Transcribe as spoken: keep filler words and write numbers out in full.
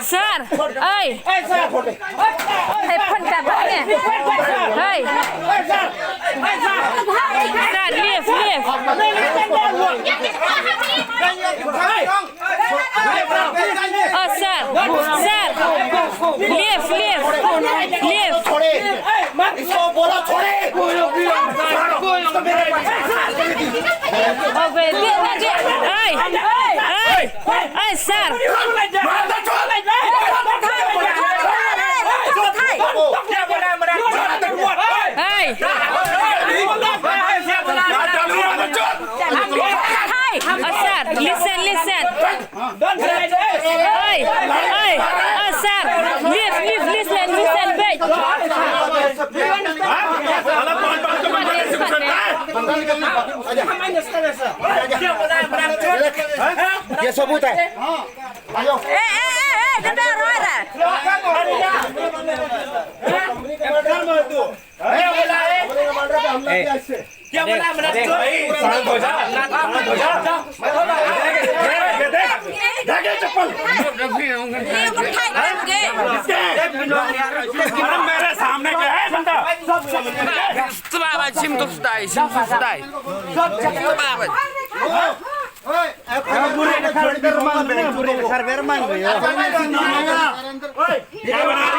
Sir, oi. Hey, phone ka ba ne. Hey. Sir, leave, leave. Oh, sir. Sir. Leave, leave. Leave. इसको बोला छोड़े। Hey, hey, hey, sir. Hey. Hey, sir, listen, listen. Hey, hey, sir. Leave, leave, listen, listen, wait. ये सबूत है। ए, ए, ए, ए, डर, डर, डर। क्या बोला है? क्या बोला? शांत हो जा, शांत हो जा। ये देख, ये देख, ये चप्पल। अरे मेरे सामने क्या है बंदा?